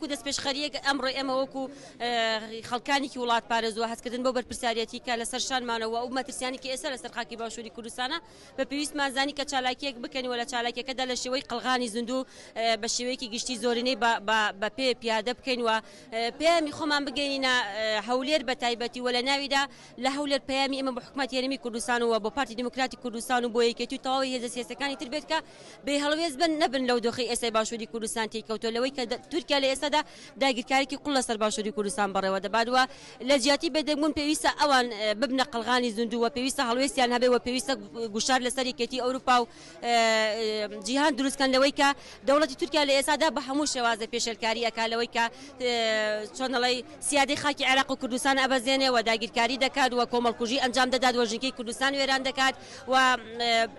وەکو دەستپێشخەرییەک ئەمڕۆ ئێمە وەکو خەڵکانێکی وڵاتپارێز و هەستکردن بەو بەرپرسیاریەتی کە لەسەر شانمانە و ئەو مەترسیانەی کە ئێستا لەسەر خاکی باشووری کوردستانە بە پێویستمان زانی کە چالاکییەک بکەین و لە چالاکیەکەدا لە شێوەی قەڵغانی زیندوو بە شێوەیەکی گشتی زۆرینەی بە پێ پیادە بکەین و پەیامی خۆمان بگەینینە هەولێر بە تایبەتی و لە ناویدا لە هەولێر پەیامی ئێمە بۆ حکومەتی هەرێمی کوردستان و بۆ پارتی دیموکراتی کوردستان و بۆ یەکێتی و تەواوی هێزە سیاسیەکانی تر بێت کە بێ هەڵوێست بن نەبن لەو دۆخەی ئێستای باشووری کوردستان تێی کەوتووە لەوەی کە تورکیا لە ئێستادا داگیرکاریی قوڵ لەسەر باشووری کوردستان بەڕێوە دەبات و لە جیاتی بێدەنگبوون پێویستە ئەوان ببنە قەڵغانی زیندوو و پێویستە هەڵوێستیان هەبێ و پێویستە گوشار لەسەر یەکێتی ئەوروپا و جیهان دروست کەن لەوەی کە دەوڵەتی تورکیا لە ئێستادا بە هەموو شێوازە پێشێلکاری ئەکا لەوەی کە چۆن دەڵێی سیادەی خاکی عێراق و کوردستان ئەبەزێنێ و داگیرکاری دەکات و کۆمەڵکوژی ئەنجام دەدات و ژینگەی کوردستان وێران دەکات و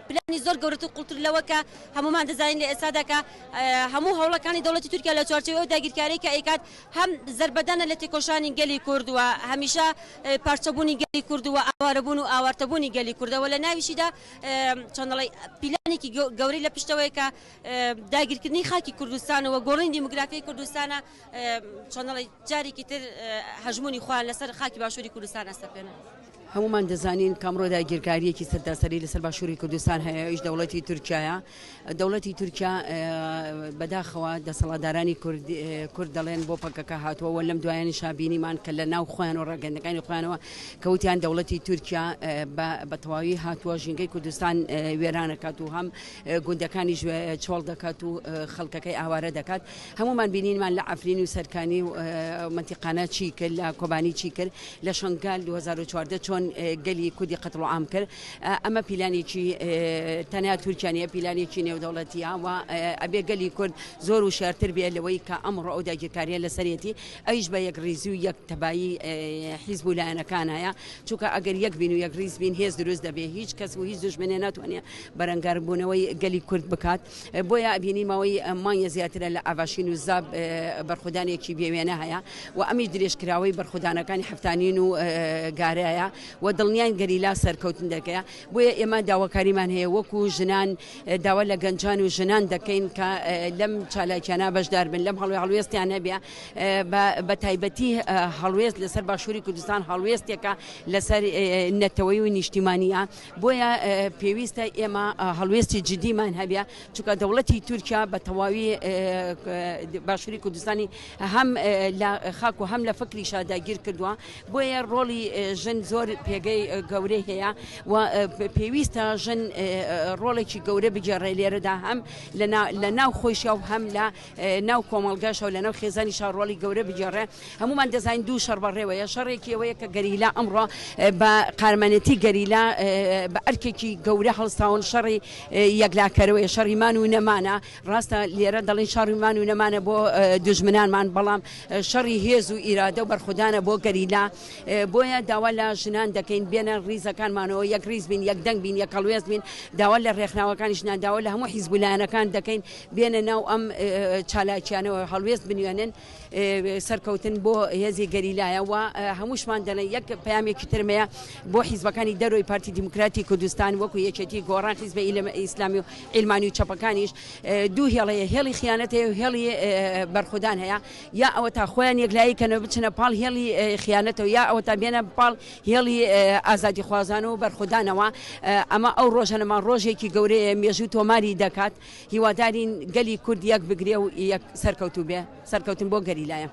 پلانی زۆر گەورەتر و قوڵتر لەوە کە هەموومان دەزانین لە ئێستادا کە هەموو هەوڵەکانی دەوڵەتی تورکیا لە چوارچێوەی ئەو داگیرکاریەی کە ئەیکات هەم زەربەدانە لە تێکۆشانی گەلی کورد و هەمیشە پارچەبوونی گەلی کورد و ئاوارەبوون و ئاوارتەبوونی گەلی کوردە و لە ناویشیدا چۆن دەڵێی پیلانێکی گەورەی لە پشتەوەیە کە داگیرکردنی خاکی کوردستان و گۆڕینی دیموگرافیای کوردستانە چۆن دەڵێی جارێکی تر هەژموونی خۆیان لەسەر خاکی باشووری کوردستان ئەسەپێنن. هەموومان دەزانین کە ئەمڕۆ داگیرکارییەکی سەرتاسەری لەسەر باشووری کوردستان هەیە، ئەویش دەوڵەتی تورکیایە. دەوڵەتی تورکیا بەداخەوە دەسەڵاتدارانی کورد کورد دەڵێن بۆ پەکەکە هاتووە و لەم دوایانیشا بینیمان کە لە ناو خۆیان و ڕاگەیاندنەکانی خۆیانەوە کە وتیان دەوڵەتی تورکیا بە تەواوی هاتووە ژینگەی کوردستان وێرانەکات و هەم گوندەکانیش چۆڵ دەکات و خەڵکەکەی ئاوارە دەکات. هەموومان بینینمان لە عەفرین و سەرکانی و مەنتیقانە چی کرد، لە کۆبانی چی کرد، لە شەنگال 2014 چۆن گەلی کوردی قەتڵوعام کرد. ئەمە پیلانێکی تەنیا تورکیا نییە، پیلانێکی نێودەوڵەتییە و ئەبێ گەلی کورد زۆر وشیارتر بێ لەوەی کە ئەمڕۆ ئەو داگیرکارییە لەسەرێتی، ئەویش بە یەکڕیزی و یەک تەبایی حیزب و لایەنەکان هەیە، چونکە ئەگەر یەک بین و یەکڕیز بین هێز دروست دەبێ، هیچ کەس و هیچ دوژمنێ ناتوانێ بەرەنگاربوونەوەی گەلی کورد بکات. بۆیە ئەبینین ماوەی مانگێ زیاترە لە ئاڤاشین و زاپ بەرخودانێکی بێوێنە هەیە و ئەمیش درێژکراوەی بەرخودانەکانی حەفتانین و گارەیە و دڵنیاین گەریلا سەرکەوتن دەکەیە بۆیە ئێمە داواکاریمان هەیە وەکو ژنان داوا لە گەنجان و ژنان دەکەین کە لەم چالاکیانە بەشدار بن لەم هەڵوێ هەڵوێستیان هەبێ بە تایبەتی هەڵوێست لەسەر باشووری کوردستان هەڵوێستێکە لەسەر نەتەوەی و نیشتیمانیە بۆیە پێویستە ئێمە هەڵوێستی جدیمان هەبێ چونکە دەوڵەتی تورکیا بە تەواوی باشووری کوردستانی هەم لە خاک و هەم لە فکریشا داگیر کردووە بۆیە ڕۆڵی ژن زۆر پێگەی گەورەی هەیە و پێویستە ژن ڕۆڵێکی گەورە بگێڕێ لێرەدا هەم لە ناو خۆیشا و هەم لە ناو کۆمەڵگەشە و لە ناو خێزانیشا ڕۆڵی گەورە بگێڕێ. هەموومان دەزانین دوو شەڕ بەڕێوەیە، شەڕێکی ئەوەیە کە گەریلا ئەمڕۆ بە قارەمانێتی گەریلا بە ئەرکێکی گەورە هەڵساون، شەڕی یەکلاکەرەوەیە، شەڕی مان و نەمانە، ڕاستە لێرە دەڵێن شەڕی مان و نەمانە بۆ دوژمنانمان، بەڵام شەڕی هێز و ئیرادە و بەرخودانە بۆ گەریلا، بۆیە داوا لە ژنان دەکەین بێنە ڕیزەکانمانەوە، یەک ڕیز بین، یەک دەنگ بین، یەک هەڵوێست بین، داوا لە ڕێکخراوەکانی ژنان، داوا لە هەموو حیزب و لایەنەکان دەکەین بێنە ناو ئەم چالاکیانەوە هەڵوێست بنوێنن. سەرکەوتن بۆ هێزی گەریلایە و هەمووشمان دەڵێن یەک پەیامێکی ترم هەیە بۆ حیزبەکانی دەرەوەی پارتی دیموکراتی کوردستان وەکو یەکێتی گۆڕان حیزبە ئیسلامی و عیلمانی و چەپەکانیش دوو هێڵ هەیە هێڵی خیانەت هەیە و هێڵی بەرخودان هەیە یا ئەوە تا خۆیان یەکلایی کەنەوە بچنە پاڵ هێڵی خیانەتەوە یا ئەوە تا بێنە پاڵ هێڵی ئازادیخوازان و بەرخودانەوە ئەمە ئەو ڕۆژەنەمان ڕۆژێکی گەورەیە مێژوو تۆماری دەکات هیوادارین گەلی کورد یەک بگرێ و یەک سەرکەوتوو بێ. سەرکەوتن بۆ گەریلایە.